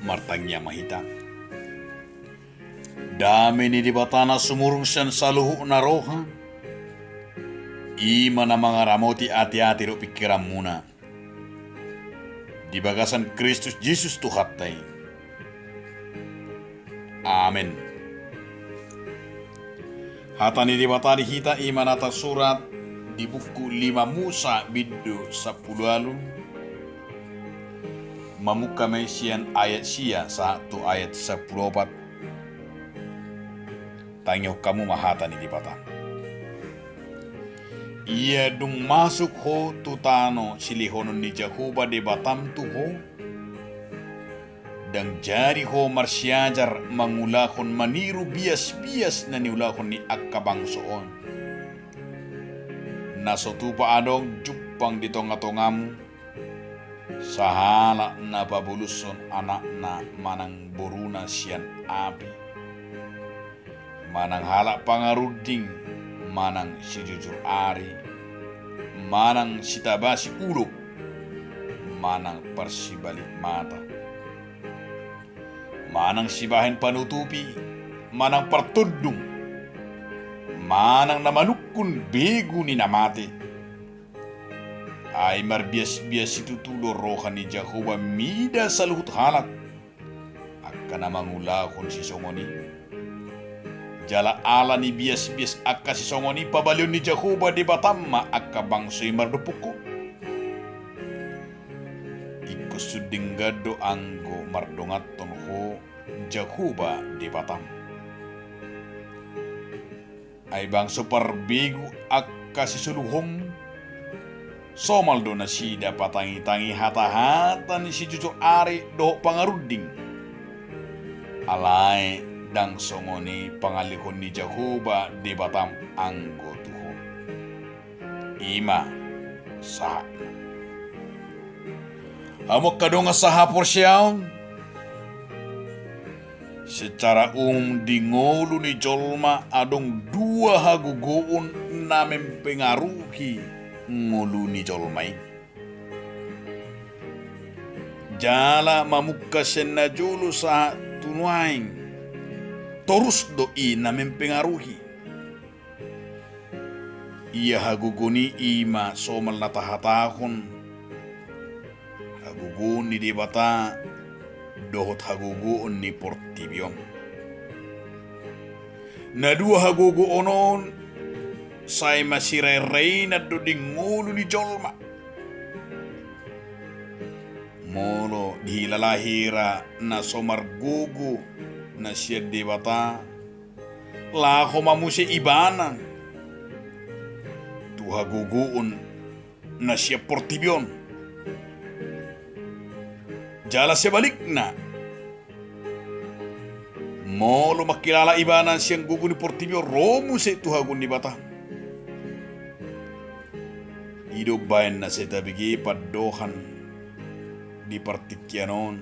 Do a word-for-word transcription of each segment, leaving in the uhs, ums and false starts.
Martangiang ma hita. Dame ni Debata na sumurung sian saluhut na roha, i ma na mangaramoti ateate dohot pingkiranmuna di bagasan Kristus Jesus Tuhanta i. Amen. Hata ni Debata di hita i ma na tarsurat di buku lima Musa bindu sampulu ualu, mamungka ma i sian ayat sia sahat tu ayat sampulu opat. Tangihon hamu ma hata ni Debata. Ia dung masuk ho tu tano silehonon ni Jahowa Debatam tu ho, ndang jadi ho marsiajar mangulahon, maniru biasbias na niulahon ni angka bangso on, na so tupa adong jumpang di tongatongamu, sahalak na pabolushon anakna manang boruna sian api, manang halak pangarunding, manang sijujur ari, manang sitabasi ulok, manang parsibalik mata, manang sibahen panutupi, manang partondung, manang na manungkun begu ni na mate. Ai marbiasbias situtu do roha ni Jahowa mida saluhut halak, angka na mangulahon sisongon i. Jala ala ni biasbias angka sisongon i, pabalihon ni Jahowa Debatam ma angka bangso i mardompuk ho. Ingkon sun denggan do anggo mardonganhon ho Jahowa Debatam. Ai bangso parbegu angka sisoluhonmu, somal do nasida patangitangi hatahata ni sijujur ari dohot pangarunding. Alai ndang songon i pangalehon ni Jahowa Debatam anggo tu ho. I ma sahatna. Hamu angka dongan sahaporseaon, secara umum di ngolu ni jolma adong dua hagogoon na mempengaruhi ngolu ni jolma i. Jala mamungka sian na jolo sahat tu nuaeng, torus do i na mempengaruhi. Ia hagogoon i, i ma somal na tahatahon hagogoon ni Debata dohot hagogoon ni portibi on. Na dua hagogoon on sai masirairainan do di ngolu ni jolma. Molo dihilala hira na so margogo na sian Debata, laho ma muse ibana tu hagogoon na sian portibi on. Jala sebalikna, molo mangkilala ibana sian gogo ni portibi on, ro muse tu hagogoon ni Debata. I do umbahen na sai tabege pandohan di partingkian on,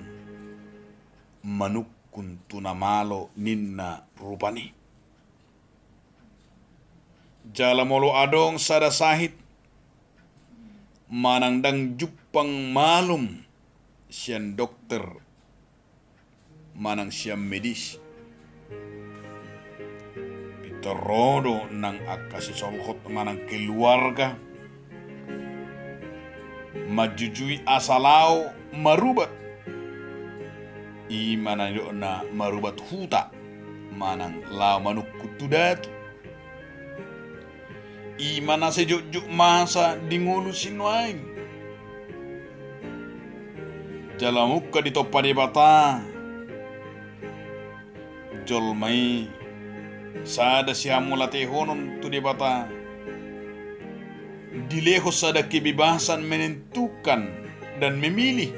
manungkun tu na malo ninna rupani. Jala molo adong sada sahit manang ndang jumpang malum sian dokter manang sian medis, pintor ro do nang angka sisolhot manang keluarga manjujui asa laho marubat. I ma na nidokna marubat huta manang laho manungkun tu datu. I ma na sai jotjot masa di ngolu sinuaeng. Jala mungka ditompa Debata jolma i sada sihamauliatehonon tu Debata, dilehon sada kebebasan menentukan dan memilih.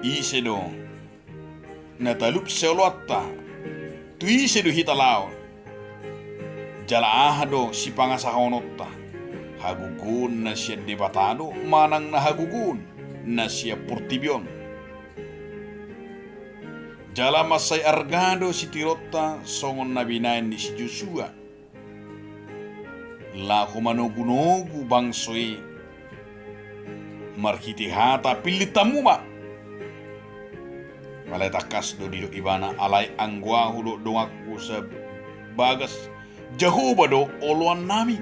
Ise do na talup sioloanta, tu ise do hita laho? Jala aha do sipangasahononta? Hagogoon na sian Debata do manang na hagogoon na sian portibi on? Jala mansai arga do sitironta songon na binahen ni si Josua laho manogunogu bangso i marhite hata, pillit hamu ma. Alai tangkas do didok ibana, alai anggo ahu dohot donganku sabagas Jahowa do oloannami.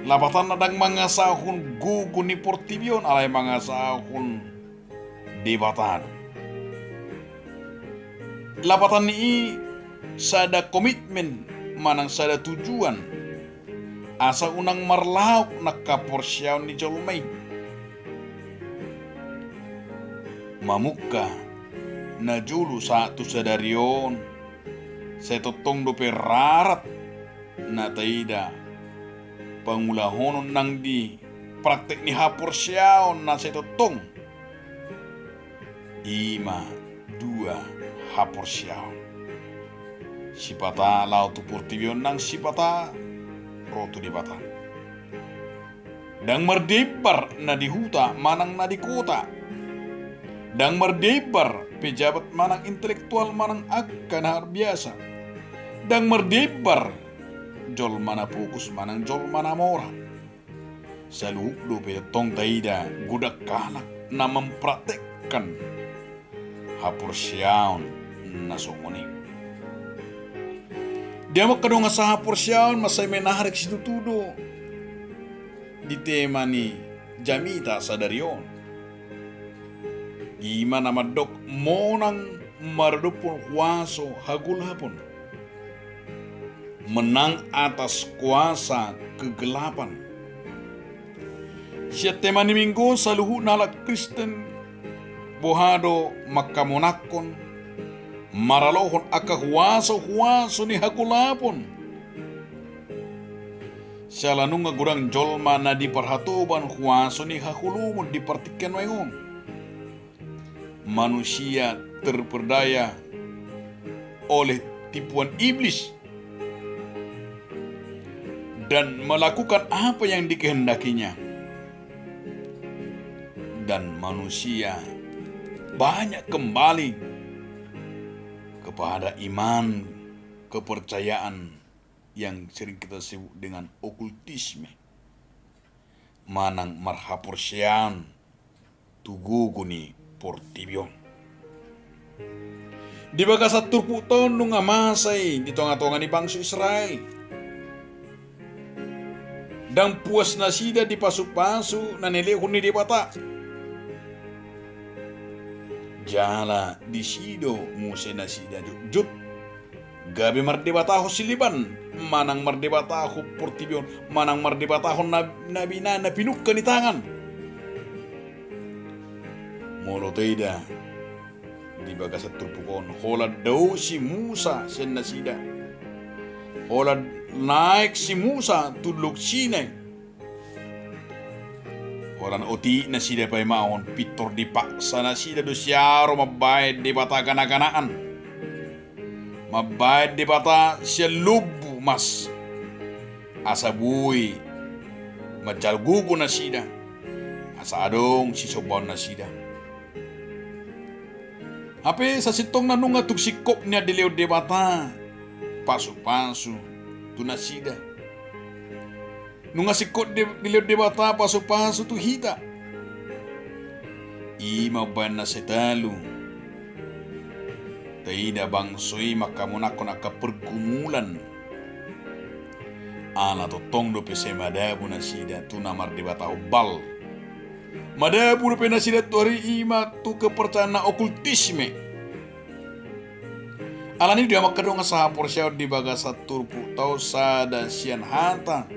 Lapatanna ndang mangasahon gogo ni portibi on, alai mangasahon Debata do. Lapatan ni i sada komitmen manang sada tujuan, asa unang marlaok nang haporseaon ni jolma i. Mamungka najolo sahat tu sadari on, sai tongtong dope rarat na taida pangulahonon nang di praktek ni haporseaon na sai tongtong. I ma dua haporseaon. Sipata laho tu portibi on nang sipata ro tu Debata. Ndang mardia imbar na di huta manang na di kota. Ndang mardia imbar pejabat manang intelektual manang angka na hurbiasa. Ndang mardia imbar jolma na pogos manang jolma na mora. Saluhut dope tongtong taida godang halak na mempraktekkan haporseaon na songon i. Dia mangkadongan sahaporseaon mansai menarik situtu do di tema ni jamita sadari on. I ma na mandok monang maradophon huaso hagolapon. Menang atas kuasa kegelapan. Sian tema ni minggu on saluhutna halak Kristen boha do mangkamonangkon maralohon angka huaso-huaso ni hagolapon. Siala nunga godang jolma na diparhatoban huaso ni haholomon di partingkian nuaeng on. Manusia terperdaya oleh tipuan iblis dan melakukan apa yang dikehendakinya. Dan manusia banyak kembali kepada iman, kepercayaan yang sering kita sebut dengan okultisme, manang marhaporseaon tu gogo ni portibi on. Di bagasan turpukta on nunga masa i di tonga-tonga ni bangso Israel. Ndang puas nasida di pasu-pasu na nilehon ni Debata. Jala disi do muse nasida jotjot gabe mardebatahon sileban, manang mardebatahon portibi on, manang mardebatahon na, na bina na pinungka ni tangan. Molo taida di bagasan turpuk on, holan dao si Musa sian nasida. Holan naek si Musa tu Dolok Sinai. Holan otik nasida paimahon, pintor dipaksa nasida do siaro mambaen debata gana-ganaan. Mambaen debata sian lombu mas. Asa boi manjalo gogo nasida. Asa adong sisombaon nasida. Hape sasintongna nunga tung singkop nian dilehon Debata pasu-pasu tu nasida. Nunga singkop di, dilehon Debata pasu-pasu tu hita. I ma umbahen na satalu. Taida bangso i mangkamonangkon angka pergumulan. Ala tongtong dope sai madabu nasida tu na mardebatahon Baal. Madabu dope nasida tu ari i ma tu kepercayaan na okultisme. Alani i do amang angka dongan sahaporseaon di bagasan turpukta on sada sian hata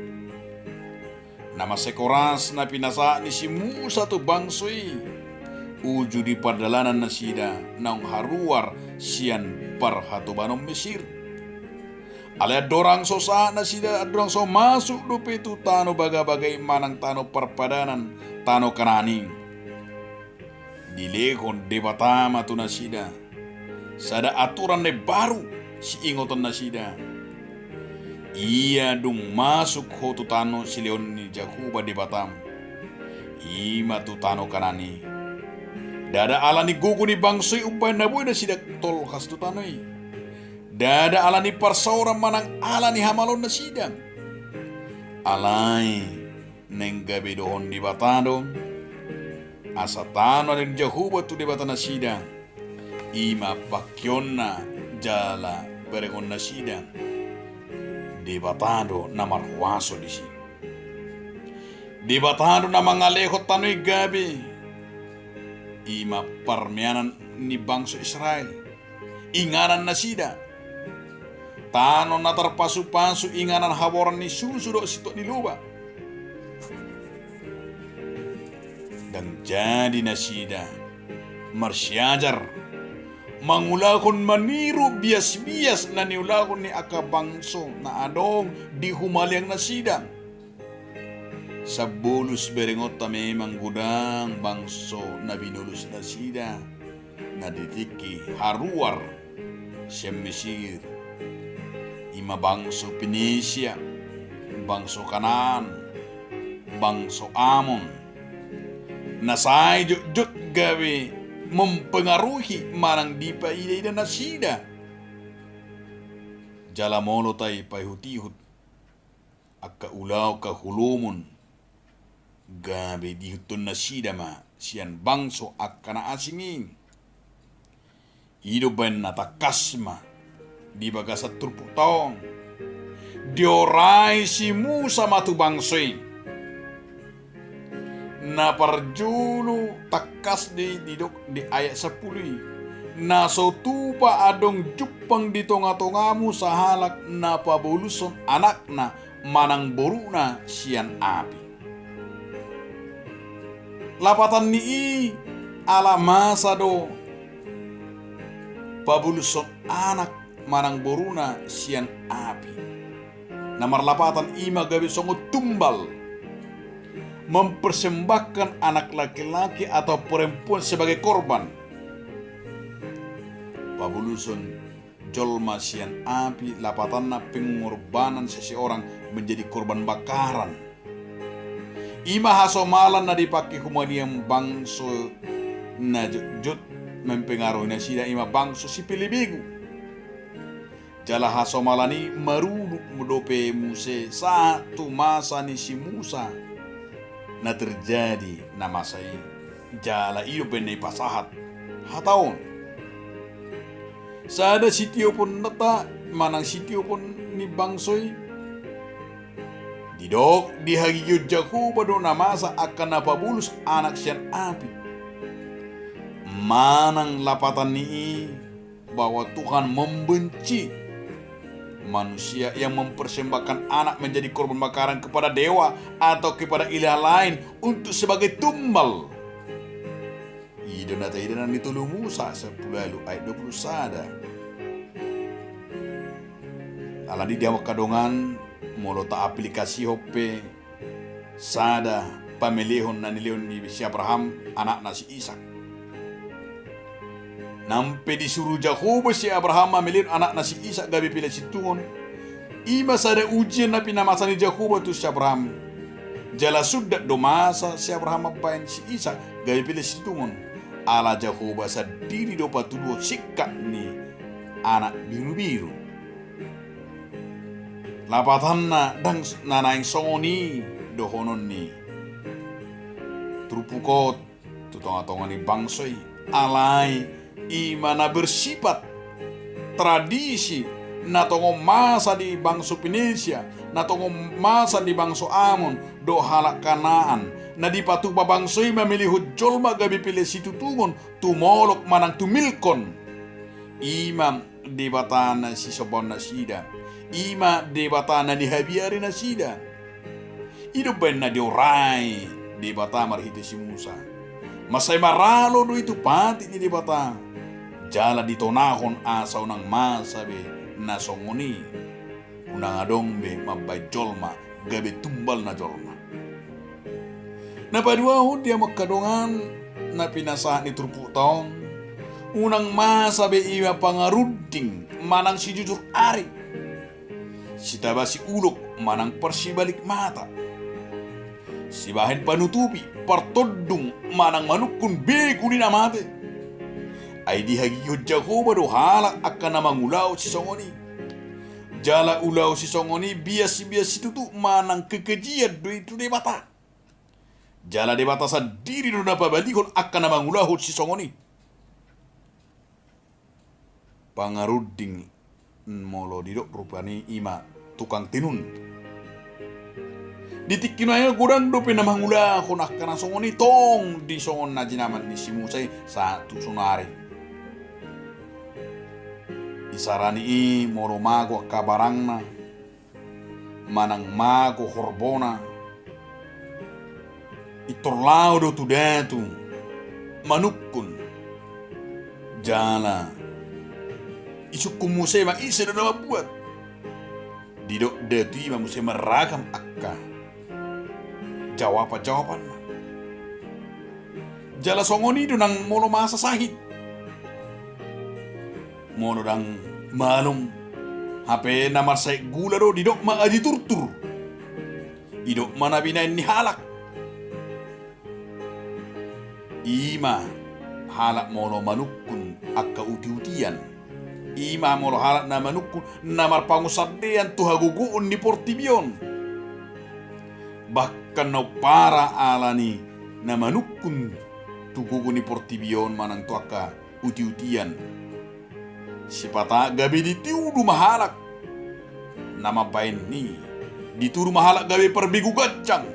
na mansai horas na pinasahat ni si Musa tu bangso i uju di pardalanan nasida naung haruar sian parhatobanon Mesir. Alai andorang so sahat nasida, andorang so masuk dope tu tano bagabaga i manang tano parpadanan, tano Kanaan i, dilehon Debata ma tu nasida sada aturan na imbaru siingoton nasida. Ia dung masuk ho tu tano silehon ni Jahowa Debatam, i ma tu tano Kanaan i, ndada alani gogo ni bangso i umbahen na boi nasida tolhas tu tano i. Ndada alani parsaoran manang alani hamaloon nasida. Alai naeng gabe dohon Debata do, Asa tano na nilehon Jahowa tu Debata nasida, i ma pangkeonna jala berengon nasida. Debata do na marhuaso disi. Debata do na mangalehon tano i gabe, i ma parmeanan ni bangso Israel, inganan nasida. Tano na tarpasupasu, inganan haboran ni susu dohot sintop ni loba. Ndang jadi nasida marsiajar mangulahon, maniru biasbias na niulahon ni angka bangso na adong di humaliang nasida. Sambolus berengonta memang godang bangso na binolusnasida, na di tingki haruar sian Mesir, i ma bangso Pinisia, bangso Kanaan, bangso Amon, na sai jotjot gabe mempengaruhi manang dipaidaida nasida. Jala molo tapaihutihut angka ulaon haholomon, gabe diihuthon nasida ma sian bangso angka na asing i. I do baen na tangkas ma di bagasan turpukta on. Diorai si Musa ma tu bangso i. Na parjolo tangkas do i didok di ayat sampulu i: Na so tupa adong jumpang di tongatongamu sahalak na pabolushon anakna manang boruna sian api. Lapatan ni i ala masa do pabolushon anak manang boruna sian api. Na marlapatan i ma gabe songon tumbal, mempersembahkan anak laki-laki atau perempuan sebagai korban. Pabolushon jolma sian api, lapatanna pengorbanan seseorang menjadi korban bakaran. I ma hasomalan na dipake humaliang bangso na jotjot mempengaruhi nasida, i ma bangso sipelebegu. Jala hasomalan i marudut dope muse sahat tu masa ni si Musa, na terjadi na masa i. Jala i do baen na ipasahat hata on. Sada sitioponnata manang sitiopon ni bangso i. Didok dihagigihon Jahowa do na masa angka na pabolus anak sian api. Manang lapatan ni i bahwa Tuhan membenci manusia yang mempersembahkan anak menjadi korban bakaran kepada dewa atau kepada ilah lain untuk sebagai tumbal. I do na taida nang di tolu Musa sampulu ualu ayat dua pulu sada. Alani i di hamu angka dongan, molo taaplikasihon pe sada pamelehon na nilehon ni si Abraham anakna si Isak. Nang pe disuru Jahowa si Abraham mamelehon anakna si Isak gabe pelean situntungon, i ma sada ujian na pinamasa ni Jahowa tu si Abraham. Jala sundat do masa si Abraham mambahen si Isak gabe pelean situntungon, ala Jahowa sandiri do patuduhon singkat ni anak birubiru. Lapatanna ndang na naeng songon i dohonon ni turpuk on tu tongatonga ni bangso i. Alai i ma na bersifat tradisi na tongon masa di bangso Pinisia, na tongon masa di bangso Amon dohot halak Kanaan, na dipatupa bangso i mamelehon jolma gabe pelean situntungon tu Molok manang tu Milkom. I ma debata na sisombaon nasida, i ma debata na nihabiari nasida. I do baen na diorai Debata marhite si Musa. Mansai maralo do i tu patik ni Debata, jala ditonahon asa unang masa be na songon i. Unang adong be mambahen jolma gabe tumbalna jolma. Na paduahon di hamu angka dongan na pinasahat ni turpukta on, unang masa be i ma pangarunding manang sijujur ari, sitabasi ulok manang parsibalik mata, sibahen panutupi, partondung manang manungkun begu ni na mate. Ai dihagigihon Jahowa do halak angka na mangulahon sisongon i. Jala ulaon sisongon i biasbias situtu manang kekejian do i tu Debata. Jala Debata sandiri do na pabalihon angka na mangulahon sisongon i. Pangarunding molo didok rupani i ma tukang tenun. Di tingki na i godang dope na mangulahon angka na songon i tong di songon na jinama ni si Musa i sahat tu sonari. Isarani i molo mago angka barangna manang mago horbona, pintor laho do tu datu manungkun. Jala isungkun muse ma ise do na mambuat. Didok datu i ma muse marragam angka jawaban-jawabanna. Jala songon i do nang molo masa sahit. Molo ndang malum, hape na marsahit gula do didok ma aji turtur. Didok ma na binahen ni halak. I ma halak molo manungkun angka uti-utian. I ma molo halak na manungkun na marpangunsandean tu hagogoon ni portibi on. Bahkan na umpara ala ni na manungkun tu gogo ni portibi on manang tu angka uti-utian. Sipata gabe ditudu ma halak na mambahen i, ditudu ma halak gabe parbegu ganjang.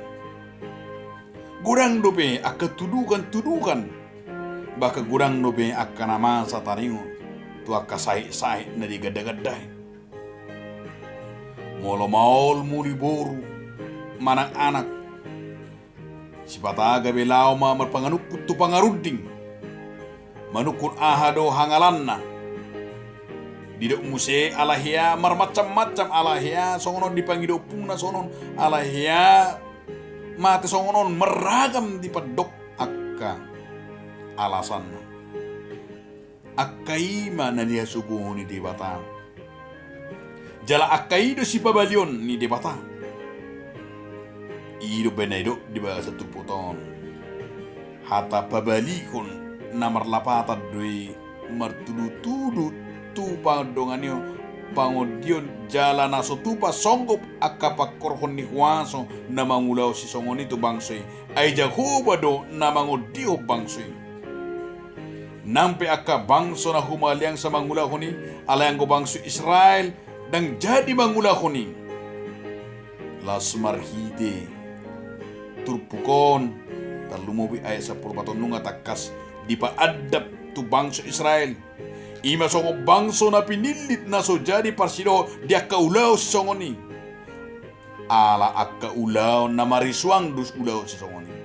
Godang dope angka tuduhan-tuduhan, bahkan godang dope angka na masa taringot tu angka sahit-sahit na diganda-gandai. Molo maol muli boru manang anak, sipata gabe laho ma marpanganungkun tu pangarunding. Manungkun aha do hangalanna. Didok muse ala hea marmacam-macam, ala hea songon on dipangido ompungna songon on, ala hea mate songon on, marragam dipandok angka alasanna. Angka i ma na nihasogohon ni Debata. Jala angka i do sipabalion ni Debata. I do umbahen na didok di bagasan turpuk on. Hata pabalihon na marlapatan do i martudu-tudu tu pangondongan i, pangondion jala na so tupa songgop angka pangkorhon ni huaso na mangulahon sisongon i tu bangso i. Ai Jahowa do na mangondihon bangso i. Nang pe angka bangso na humaliang so mangulahon i, alai anggo bangso Israel ndang jadi mangulahon i. Laos marhite turpuk on, tarlumobi ayat sampulu opat on nunga tangkas dipaandap tu bangso Israel. I ma songon bangso na pinillit na so jadi parsidohot di angka ulaon sisongon i. Ala angka ulaon na marisuang do ulaon sisongon i.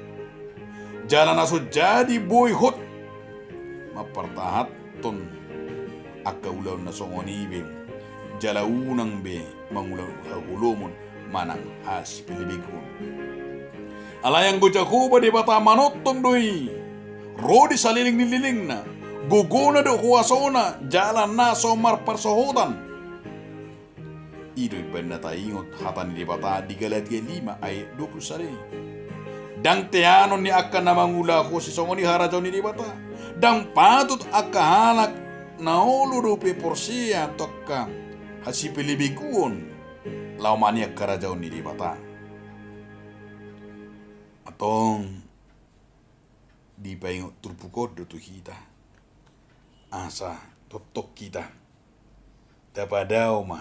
Jala na so jadi boi hot mampartahanhon angka ulaon na songon i be. Jala unang be mangulahon haholomon manang hasipelebeguon. Alai anggo Jahowa Debata manongtong do i, ro di saleleng ni lelengna, gogona do huasona, jala na so marparsohotan. I do umbahen na taingot hata ni Debata di Galatia lima ayat dua pulu sada i. Ndang teanon ni angka na mangulahon sisongon i harajaon ni Debata. Ndang patut angka halak na olo dope porsea tu angka hasipelebeguon laho maneang harajaon ni Debata. Antong dipaingot turpuk on do tu hita asa tongtong hita tapadao ma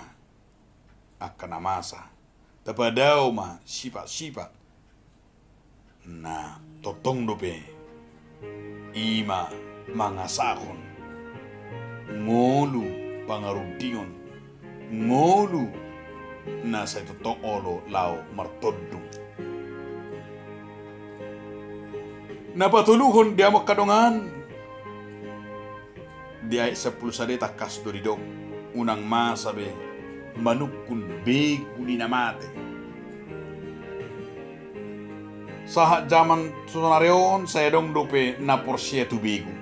angka na masa, tapadao ma sipat-sipat na tongtong dope i ma mangasahon ngolu pangarundingon, ngolu na sai tongtong olo laho martondung. Na patoluhon di hamu angka dongan, di ayat sampulu sada i tangkas do didok, unang masa be manungkun begu ni na mate. Sahat jaman sonari on sai adong dope na porsea tu begu.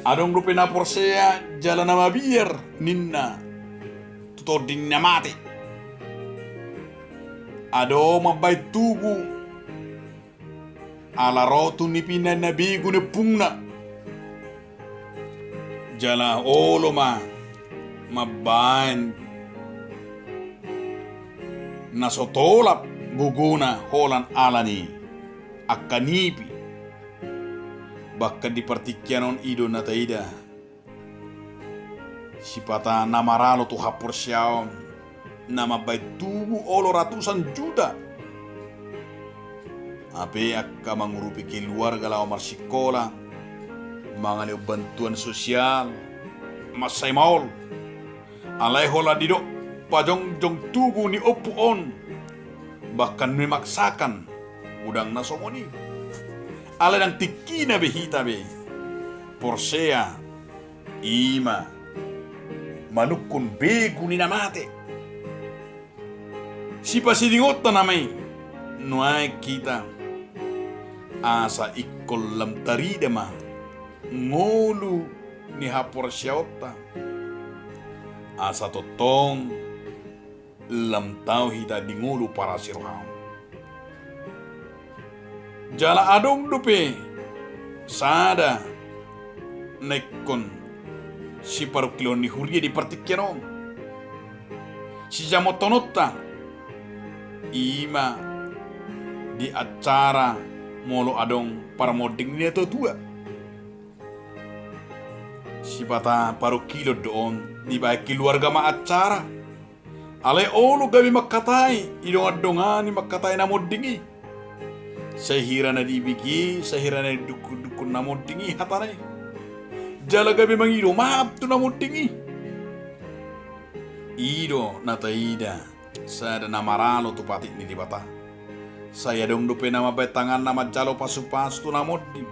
Adong dope na porsea jala na mabiar ninna tu tondi ni na mate. Adong mambahen tugu ala ro tu nipina na begu ni ompungna. Jala olo ma mambahen na so tolap gogona holan ala ni angka nipi. Bahkan di partingkian on i do na taida sipata na maralo tu haporseaon na mambahen tubu olo ratusan juta. Hape angka mangurupi keluarga laho marsikola, mangalehon bantuan sosial, mansai maol. Alai holan didok pajongjong tugu ni ompu on, bahkan memaksakan, godang na songon i. Alai ndang tingkina be hita be porsea, i ma manungkun begu ni na mate. Sipasidingonta nama i, nuaeng hita asa ingkon lam tarida ma ngolu ni haporseaonta, asa tongtong lam tau hita di ngolu parasi roha on. Jala adong dope sada na ingkon siparungkilon ni huria di partingkian on. Sijamothononta i ma di acara molo adong parmonding ni natuatua. Sipata parungkilon do on, dibahen keluarga ma acara. Alai olo gabe mangkatai, didongandongani mangkatai na monding i. Sai hira na dibege, sai hira na didukkundukku na monding i hatana i. Jala gabe mangido maaf tu na monding i. I do na taida sada na maralo tu patik ni Debata. Sai adong dope na mambahen tanganna manjalo pasupasu tu na monding.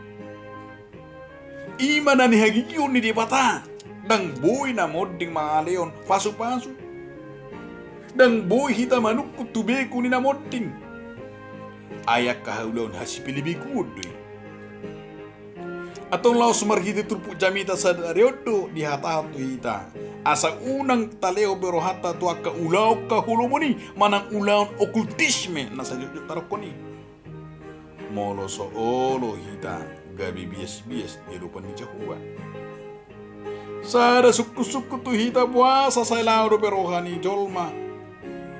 I ma na nihagigion ni Debata, ndang boi na monding mangalehon pasupasu. Ndang boi hita manungkun tu begu ni na monding. Ai angka haulaon hasipelebeguon do i. Antong laos marhite turpuk jamita sadari on do dihatahon tu hita, asa unang talehon be rohanta tu angka ulaon haholomon i, manang ulaon okultisme na sai jotjot tadokkon i. Molo so olo hita gabe biasbias di adopan ni Jahowa. Sada sungkunsungkun tu hita, boasa sai laho dope roha ni jolma,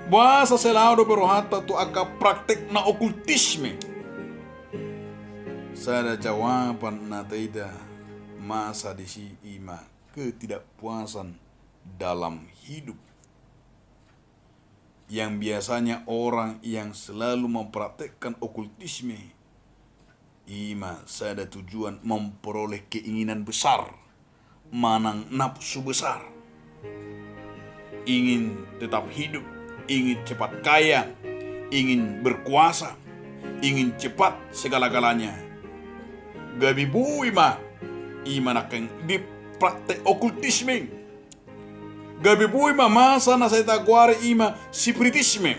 boasa sai laho dope rohanta tu angka praktek na okultisme. Sada jawaban na taida masa disi i ma ketidakpuasan dalam hidup. Yang biasanya orang yang selalu mempraktekkan okultisme, i ma sada tujuan memperoleh keinginan besar, manang nafsu besar. Ingin tetap hidup, ingin cepat kaya, ingin berkuasa, ingin cepat segala-galanya. Gabe boi ma, i ma nangkin di praktek okultisme. Gabe boi ma masa na sai tagoari i ma spiritisme.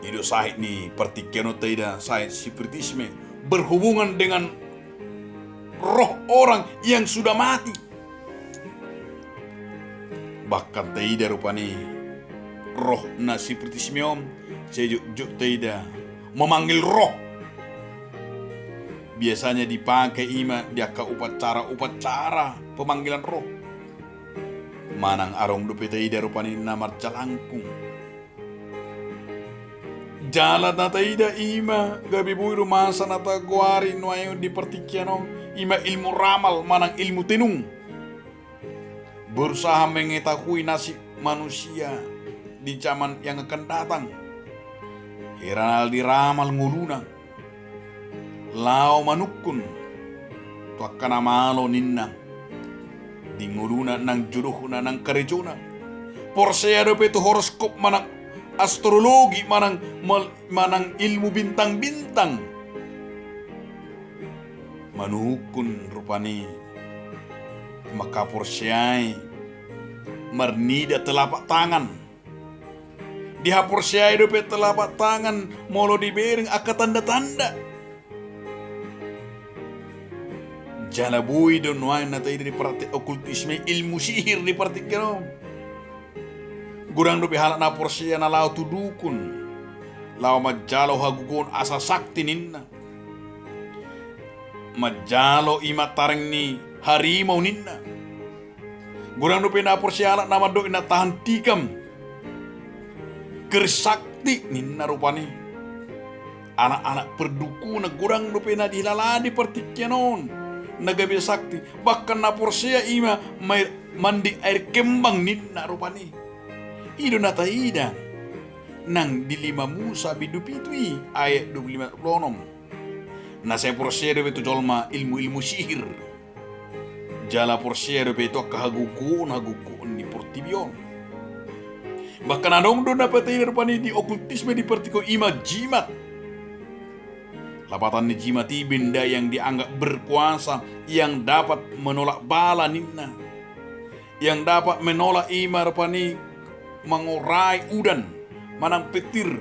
I do sahit ni partingkian on taida sahit spiritisme berhubungan dengan roh orang yang sudah mati. Bahkan taida rupani roh na spiritisme on, sai jotjot taida memanggil roh. Biasanya dipakai i ma di angka upacara-upacara pemanggilan roh. Manang adong dope taida rupani na marjalangkung. Jala na taida i ma gabe boi do masa na tagoari nuaeng di partingkian on, i ma ilmu ramal manang ilmu tenung. Berusaha mengetahui nasib manusia di zaman yang akan datang. Hira na diramal ngoluna, laho manungkun tu angka na malo ninna di ngoluna, nang jodohna, nang karejona. Porsea dope tu horoskop manang astrologi manang mal-, manang ilmu bintang-bintang. Manungkun rupani mangkaporseai marnida telapak tangan. Dihaporseai dope telapak tangan molo dibereng angka tanda-tanda. Jala boi do nuaeng na taida di praktek okultisme, ilmu sihir di partingkian on. Godang dope halak na porsea na laho tu dukun, laho manjalo hagogoon asa sakti ninna. Manjalo i ma tareng ni harimau ninna. Godang dope na porsea halak na mandok inna tahan tikam. Kersakti ninna rupani. Anak-anak perdukunan godang dope na dihilala di partingkian on na gabe sakti. Bahkan na porsea ima mair, mandi air kembang ninna rupani. I do na taida nang di lima Musa bindu pitu i ayat dua puluh lima dua puluh onom. Na sai porsea dope tu jolma ilmu-ilmu sihir. Jala porsea dope tu angka hagogoon-hagogoon ni portibi on. Bahkan adong do na pataida rupani di okultisme di partingkian on ima jimat. Lapatan ni jimat i benda yang dianggap berkuasa yang dapat menolak bala ninna. Yang dapat menolak ima rupani mangorai udan manang petir.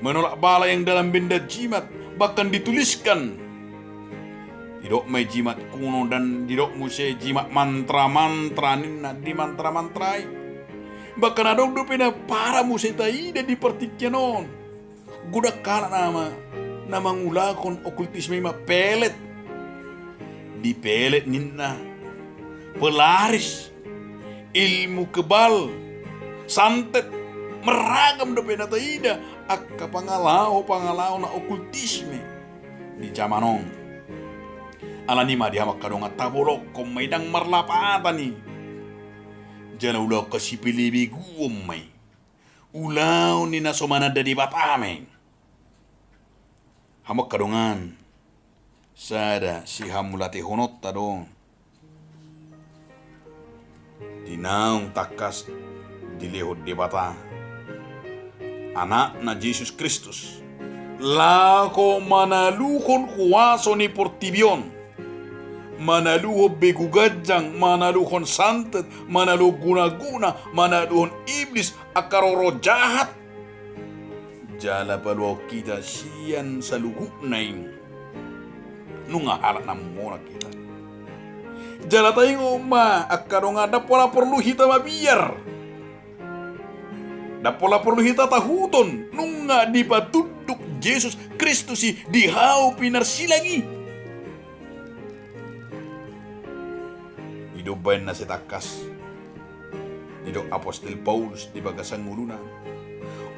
Menolak bala yang dalam benda jimat, bahkan dituliskan. Didok ma i jimat kuno dan didok muse jimat mantra-mantra ninna di mantra-mantra i. Bahkan adong dope na parah muse taida di partingkian on. Godang halak nama na mangulahon okultisme ima pelet. Di pelet ninna, pelaris, ilmu kebal, santet, marragam dope na taida angka pangalaho-pangalaho na okultisme di jaman on. Alani i ma di hamu angka dongan, tabolongkon ma i, ndang marlapatan i. Jala ulaon hasipelebeguon ma i. Ulaon ni na so mananda Debata ma i. Hamu angka dongan, sada sihamuliatehononta do di naung tangkas dilehon Debata Anakna Jesus Kristus laho manaluhon huaso ni portibi on, manaluhon begu ganjang, manaluhon santet, manaluhon guna-guna, manaluhon iblis, angka roh-roh jahat. Jala paluahon hita sian saluhutna i. Nunga halak na monang hita. Jala taingot ma angka dongan, ndang pola porlu hita mabiar. Ndang pola porlu hita tahuton, nunga dipatunduk Jesus Kristus i di hau pinarsilang i. Didok baen na sai tangkas, didok apostel Paulus di bagasan ngoluna.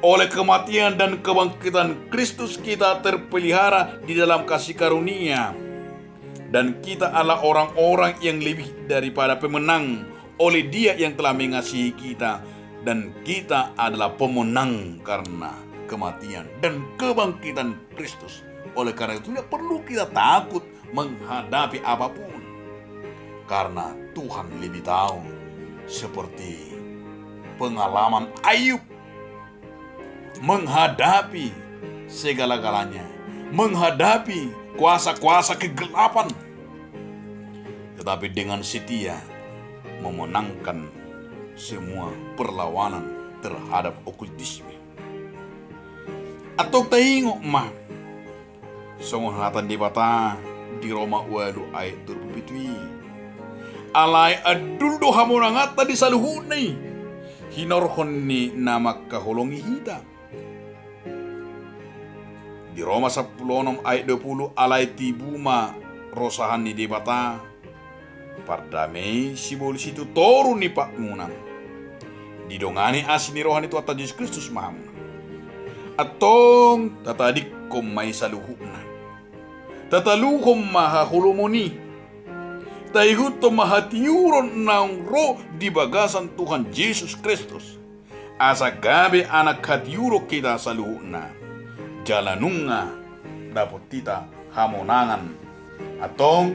Oleh kematian dan kebangkitan Kristus kita terpelihara di dalam kasih karunia. Dan kita adalah orang-orang yang lebih daripada pemenang oleh Dia yang telah mengasihi kita. Dan kita adalah pemenang karena kematian dan kebangkitan Kristus. Oleh karena itu, tidak perlu kita takut menghadapi apapun. Karena Tuhan lebih tahu, seperti pengalaman Ayub menghadapi segala-galanya, menghadapi kuasa-kuasa kegelapan, tetapi dengan setia memenangkan semua perlawanan terhadap okultisme. Antong taingot ma, songon hata ni Debata di Roma ualu ayat dua puluh pitu i. Alai andul do hamonanganta di saluhutna i, hinorhon ni na mangkaholongi hita. Di Roma sampulu onom ayat dua puluh, alai tibu ma rosahan ni Debata, pardamei sibolis i tu toru ni patmuna. Didongani asi ni roha ni Tuhanta Jesus Kristus ma hamu. Antong tatadingkon ma i saluhutna. Tataluhon ma haholomon i. Taihuthon ma hatiuron naung ro di bagasan Tuhan Jesus Kristus. Asa gabe anak hatiuron hita saluhutna. Jala nunga dapot hita hamonangan. Antong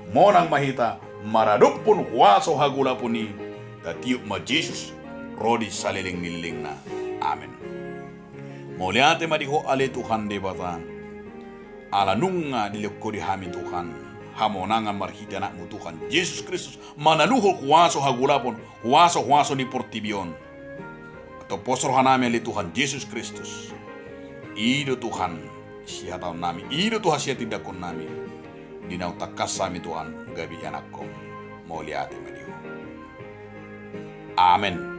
monang ma hita maradophon huaso hagolapon i. Tatiop ma Jesus ro di saleleng ni lelengna. Amen. Mauliate ma di Ho ale Tuhan Debata. Ala nunga dilehon Ho di hami Tuhan hamonangan marhite Anakmu Tuhan Jesus Kristus, manaluhon huaso hagolapon, huaso-huaso ni portibi on. Antong pos rohanami ale Tuhan Jesus Kristus. I do Tuhan sihataonnami, i do Tuhan sihatindanghonnami. Di naung tangkas hami Tuhan gabe ianakhon. Mauliate ma di Ho. Amen.